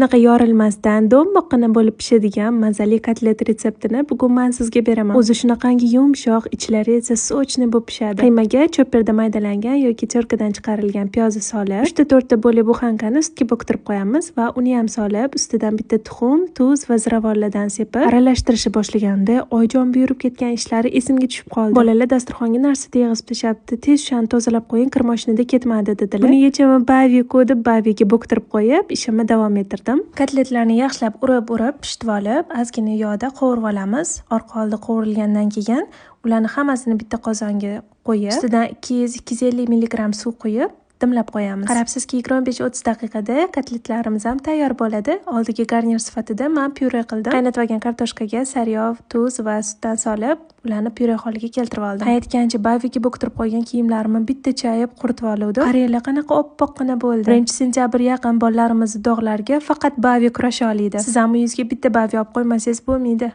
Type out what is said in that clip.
Shunaqa yorilmasdan do'mboqqina bo'lib pishadigan mazali kotlet retseptini bugun man sizga beraman. O'zi shunaqangi yumshoq, ichlari esa сочный bo'lib pishadi. Qiymaga cho'pirda maydalangan yoki терка dan chiqarilgan piyozni solib, 3 ta 4 ta bo'lib буханка ni sutga bo'ktirib qo'yamiz va uni ham solib, ustidan bitta tuxum, tuz va ziravorlardan sepib aralashtirishni boshlaganda oyijon buyurib ketgan ishlari esimga tushib qoldi. Bolalar dasturxonga narsa tegizib tashlabdi. Tez shuni tozalab qo'ying, kir mashinada ketmadi, dedilar. Buni yechimi Bavi-ku deb Baviga bo'ktirib qo'yib, ishimni davom ettirdim. Kotletlarni yaxshilab urib-urib pishitib olib, ozgina yog'da qovurib olamiz. Orqa oldi qovurilgandan keyin ularni hammasini bitta qozonga qo'yib, ustidan 200-250 mg suv quyib, dimlab qo'yamiz. Qarabsizki, 25-30 daqiqada kotletlarimiz ham tayyor bo'ladi. Oldiga garnir sifatida men pyure qildim. Qaynatib olgan kartoshkaga sariyog', tuz va sutdan solib, ularni pyure holiga keltirib oldim. Qaytgancha Baviga bo'ktirib qo'ygan kiyimlarimni bitta chayib quritib oluvdim. Qaranglar, qanaqa oppoqqina bo'ldi. 1-sentyabr yaqin bolalarimizni dog'lariga faqat Bavi kurasha oladi. Siz ham uyingizga bitta Bavi olib qo'ymasangiz bo'lmaydi.